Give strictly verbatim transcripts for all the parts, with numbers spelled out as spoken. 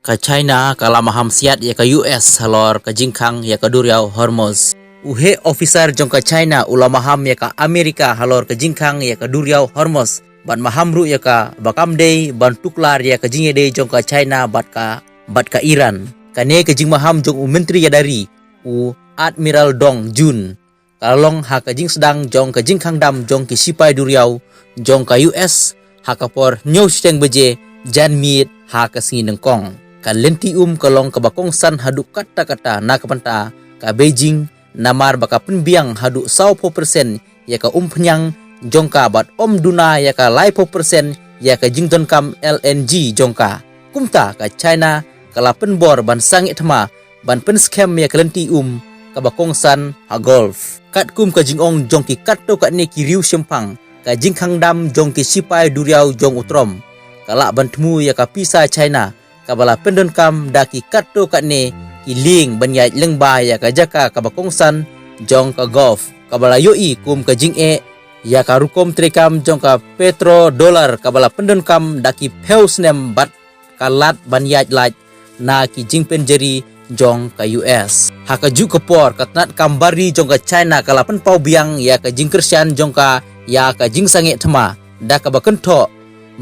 Ka China ka la maham siat ïa ka U S halor ka jingkhang ïa ka duriaw Hormuz. U heh officer jong ka China u la maham ïa ka America halor ka jingkhang ïa ka duriaw Hormuz, bad maham ruh ïa ka ba kam dei ban tuklar ïa ka jingïadei jong ka China bad ka, bad ka Iran. Kane ka jingmaham jong u Myntri Ïadari, u Admiral Dong Jun, ka long ha ka jingsdang jong ka jingkhang dam jong ki sipai duriaw jong ka U S ha ka por hynñiew shiteng baje janmiet ha ka sngi nyngkong. Ka lynti um ka long kaba kongsan haduh katta katta na ka bynta ka Beijing, namar ba ka pynbiang haduh sawphew percent ïa ka umphniang jong ka bad ym duna ïa ka laiphew percent ïa ka jingdonkam L N G jong ka. Kumta ka China ka la pynbor ban sangeh thma ban pynskhem ïa ka lynti um kaba kongsan ha Gulf. Katkum ka jingong jong ki katto katne ki riew shemphang, ka jingkhang dam jong ki sipai duriaw jong u Trump ka lah ban thmu ïa ka pisa China kaba la pyndonkam da ki katto katne ki lieng ban ïaid lyngba ïa ka jaka kaba kongsan jong ka Gulf, kaba la ïohi kum ka jingeh ïa ka rukom treikam jong ka petrodollar kaba la pyndonkam da ki phew snem bad ka lad ban ïaid lait na ki jingpynjari jong ka U S. Ha kajuh ka por, ka tnat kam bari jong ka China ka la pynpaw biang ïa ka jingkyrshan jong ka ïa ka jingsangeh thma da kaba kynthoh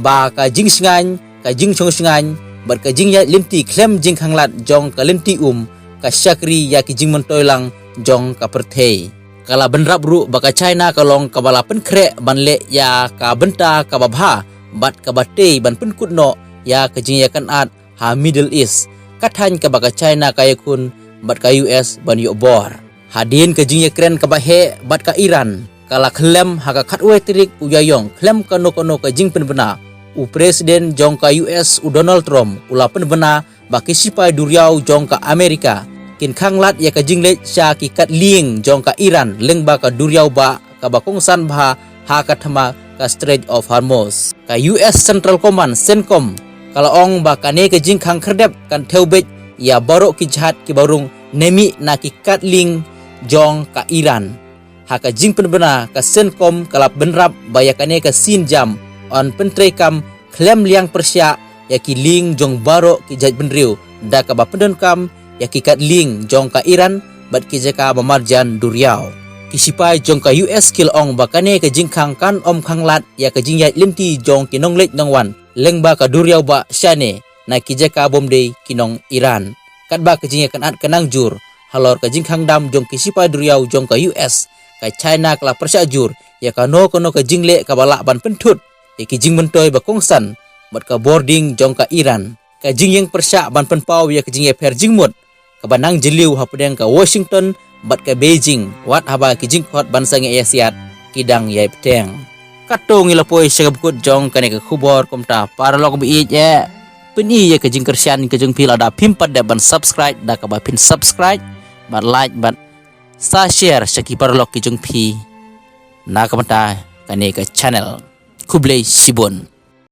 ba ka jingshngaiñ, ka jingshongshngaiñ bad ka jingïaid lynti khlem jingkhanglad jong ka lynti um ka shakri ïa ki jingmyntoi lang jong ka pyrthei. Ka la bynrap ruh ba ka China ka long kaba la pynkhreh ban leh ïa ka bynta kaba bha bad kaba tei ban pynkut noh ïa ka jingïakynad ha Middle East, ka thaiñ kaba ka China ka ïakhun bad ka U S ban ïoh bor. Hadien ka jingïakren kaba heh bad ka Iran, ka la khyllem ha ka khatwei tarik u Ïaïong, khlem kano kano ka jingpynbna, u President jong ka U S u Donald Trump u la pynbna ba ki sipai duriaw jong ka America kin khanglad ïa ka jingleit sha ki kat lieng jong ka Iran lyngba ka duriaw bah kaba kongsan bha ha ka thma ka Strait of Hormuz. Ka U S Central Command, CENTCOM, ka la ong ba kane ka jingkhang khyrdep kan thew beit ïa baroh ki jahaj kiba rung ne mih na ki kat lieng jong ka Iran. Ha ka jingpynbna, ka CENTCOM ka la bynrap ba ïa kane ka sienjam yn pyntreikam khlem liang pyrshah ïa ki lieng jong baroh ki jait bynriew da kaba pyndonkam ïa ki kat lieng jong ka Iran bad ki jaka ba marjan duriaw. Ki sipai jong ka U S ki la ong ba kane ka jingkhang kan ym khanglad ïa ka jingïaid lynti jong ki nongleit nongwan lyngba ka duriaw bah shane na ki jaka bym dei ki nong Iran. Katba ka jingïakynad ka nang jur halor ka jingkhang dam jong ki sipai duriaw jong ka U S, ka China ka la pyrshah jur ïa kano kano ka jingleh kaba lah ban pynthut ïa ki jingmyntoi ba kongsan bad ka bording jong ka Iran. Ka jingïeng pyrshah ban pynpaw ïa ka jingïapher jingmut kaba nang jylliew hapdeng ka Washington bad ka Beijing, wat haba ki jingkhot ban sangeh ïasiat ki dang ïai bteng. Katto ngi la poi sha kaba kut jong kane ka khubor, kumta paralok ba ïeit, eh, pyni ïa ka jingkyrshan ka jong phi lada phim pat dep ban subscribe da kaba phin subscribe bad like bad sa share sha ki paralok ki jong phi na ka bynta kane ka channel. Khublei shibun.